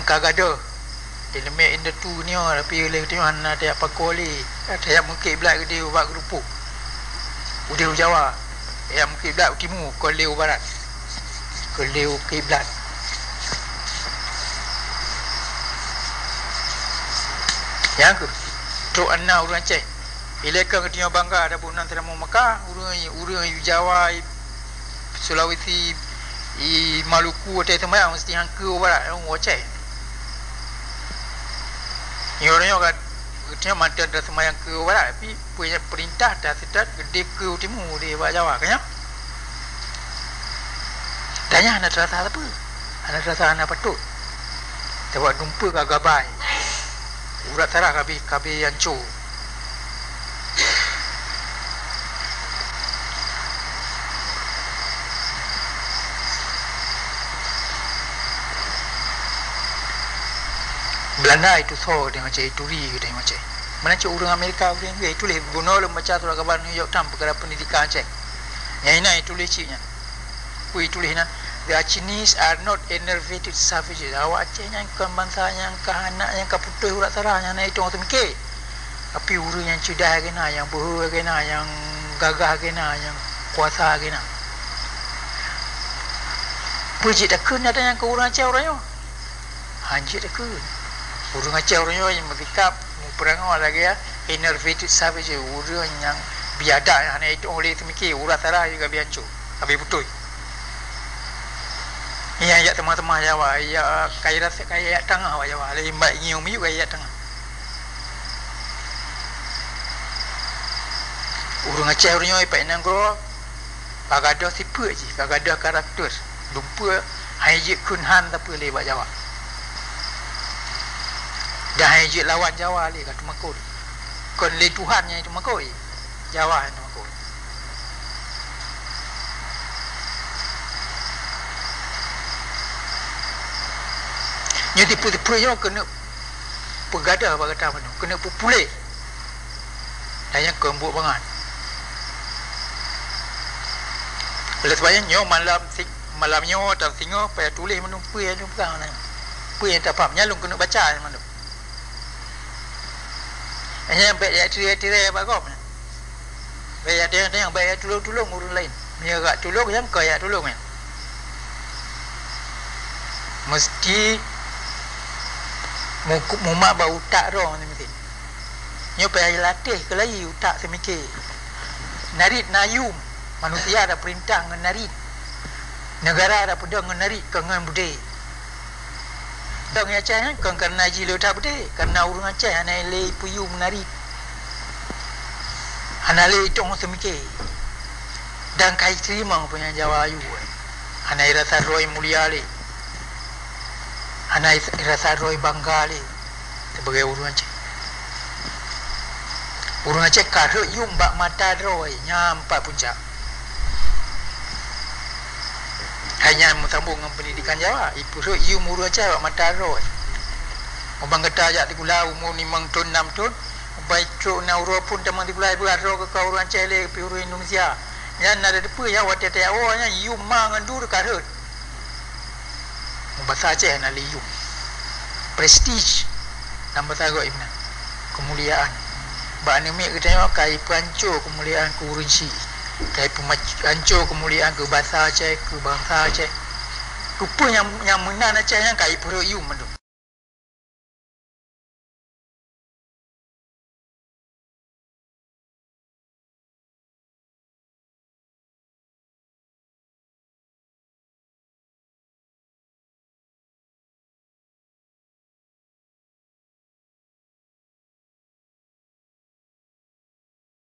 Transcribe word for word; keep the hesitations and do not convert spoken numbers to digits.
ka gadôh. Di leumeh indatu nyoe, tapi lé nyoe hana tajak pakoe lé. Tajak meukiblat keudeh ubak geurupuk. Udeh u Jawa. Tajak meukiblat u timu, kon lé u barat. Kon lé u kiblat. Nyang keu trok na ureuëng Aceh. Ilée ka geutanyoe bangga ada bunoe teurimong Mekah, ureuëng, ureuëng Jawa, Sulawesi, i Maluku, watée seumayang meusti han keu u barat, u Aceh. Nyoe, nyoe ka geutanyoe mantong taseumayang keu u barat, tapi peue nyang peurintah taseutôt keudeh keu u timu di bak Jawa, ka nyan. Dan nyan hana teurasa sapeue, hana teurasa hana patôt. Sabab dumpeue ka gabai. Urat sara ka bi, ka bi hanco. Beulanda itu so geutanyoe Aceh, ituri geutanyoe Aceh. Meunan cit ureuëng Amerika, ureuëng Inggris, ituléh bunoe lôn baca surat kabar New York Times peukara peundidikan Aceh. Nyang inan ituléh cit nyan. Peue ituléh nyan? "The Achinese are not enervated savages." Awak Aceh nyan kon bansa nyang ka hana, nyang ka putôh urat sara, nyang hana itong teumike. Tapi ureuëng nyang ceudah lagée na, nyang beuhe lagée na, nyang gagah lagée na, nyang kuasa lagée na. Peue jeuet takheun ata nyang keu ureuëng Aceh uroe nyoe? Han jeuet takheun. Ureuëng Aceh uroe nyoe nyang meusikap, meupeurangau lagée enervated savages, ureuëng nyang biadab, nyang hana itong lé teumike, urat sara juga bianco, ka bi putôh. Nyang jak teumah-teumah Jawa, jak kaya rasa, kaya jak tangah bak Jawa, lé imbak ngieng miyueb kaya jak tangah. Ureuëng Aceh uroe nyoe ipat inan keudroe, ka gadôh sifeuet jih, ka gadôh karakter. Dumpeue han jeuet kheun han sapeue lé bak Jawa. Dan han jeuet lawan Jawa lé, ka teumakot. Kon lé Tuhan nyang teumakot, Jawa nyang teumakot. Nyoe tipu-tipu nyoe keuneuk peugadah bak gata meunyoe, keuneuk peupuléh. Dan nyang keu buet bangai. Oleh sebab nyan, nyoe malam si-, malam nyoe dan singoh payah tuléh meunyoe peue nyang peugah nyan. Peue nyang tapaham, nyan lôn keuneuk baca nyan mandum. Nyan bèk jak tirèe-tirèe bak gob nyan. Bèk jak tanyong-tanyong, bèk jak tulông-tulông ureueng laén. Meunyoe jak tulông, nyang ka jak tulông nyan. Meusti mu-, mumat bak utak droe nyan meusti. Nyoe payah jilatéh keulayi utak teumike. Narit na yum, manusia tapeurintah ngon narit. Neugara tapeudong ngon narit, kon ngon beudé. Dong Aceh nyan kon kareuna jih le that beudé, kareuna ureueng Aceh hana lé ipeuyum narit. Hana lé itong teumike. Dan ka iteurimong peue nyang Jawa yue. Hana irasa droe mulia lé. Hana is-, irasa droe bangga lé sibagai ureueng Aceh. Ureueng Aceh ka rhot yum bak mata droe, nyan pat puncak. Hai nyan meusambông ngon peundidikan Jawa, ipeurhot yum ureueng Aceh bak mata droe. Ubang gata jak sikula umu limong thon, nam thon, ubang trok na uroe phon tamong sikula, ipeugah droe keu ka ureueng Aceh lé, pih ureueng Indonesia. Nyan na teupeue nyan watèe tajak woe nyan yum ma ngon du ka rhot. Basa Aceh na lé yum. Prestige. Lam basa geuh iman. Keumuliaan. Bak aneuk miet geutanyoe ka ipeuhanco keumuliaan keu ureueng chik. Ka ipeuhanco keumuliaan keu basa Aceh, keu bansa Aceh. Keupeue nyang, nyang meunan Aceh nyan ka ipeurhot yum mandum.